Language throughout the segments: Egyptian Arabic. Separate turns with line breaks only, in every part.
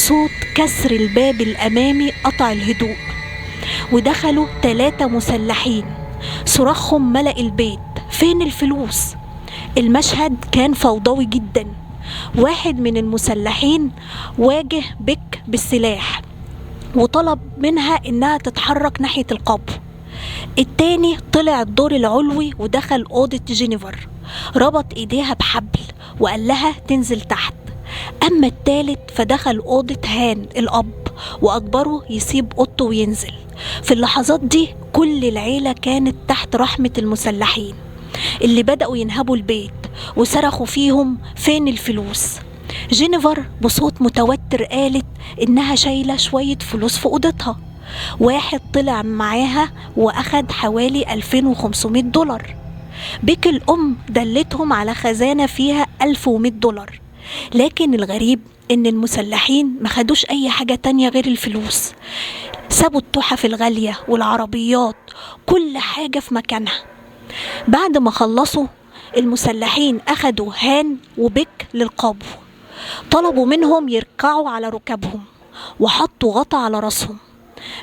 صوت كسر الباب الأمامي قطع الهدوء، ودخلوا 3 مسلحين صراخهم ملأ البيت: فين الفلوس؟ المشهد كان فوضوي جدا. واحد من المسلحين واجه بك بالسلاح وطلب منها إنها تتحرك ناحية القبو. التاني طلع الدور العلوي ودخل أوضة جينيفر، ربط إيديها بحبل وقال لها تنزل تحت. أما التالت فدخل أوضة هان الأب وأجبره يسيب أوضته وينزل. في اللحظات دي كل العيلة كانت تحت رحمة المسلحين اللي بدأوا ينهبوا البيت وصرخوا فيهم: فين الفلوس؟ جينيفر بصوت متوتر قالت إنها شايلة شوية فلوس في أوضتها. واحد طلع معاها وأخد حوالي $2500. بيك الأم دلتهم على خزانة فيها $1100، لكن الغريب إن المسلحين ما خدوش أي حاجة تانية غير الفلوس. سابوا التحف الغالية والعربيات، كل حاجة في مكانها. بعد ما خلصوا المسلحين أخدوا هان وبيك للقبو، طلبوا منهم يركعوا على ركبهم وحطوا غطا على راسهم.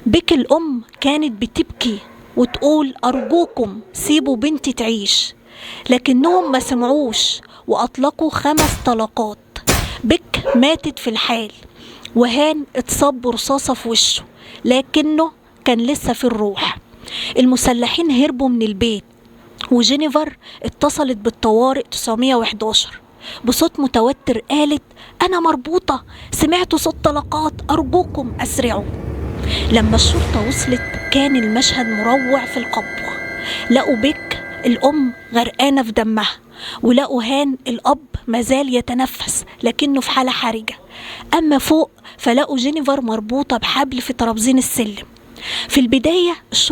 بيك الأم كانت بتبكي وتقول: أرجوكم سيبوا بنتي تعيش، لكنهم ما سمعوش وأطلقوا 5 طلقات. بيك ماتت في الحال، وهان اتصاب برصاصة في وشه لكنه كان لسه في الروح. المسلحين هربوا من البيت، وجينيفر اتصلت بالطوارئ 911 بصوت متوتر قالت: أنا مربوطة، سمعت صوت طلقات، أرجوكم أسرعوا. لما الشرطة وصلت كان المشهد مروع في القبو. لقوا بيك الأم غرقانة في دمها، ولقوا هان الأب مازال يتنفس لكنه في حالة حرجة. أما فوق فلقوا جينيفر مربوطة بحبل في ترابزين السلم. في البداية الشرطة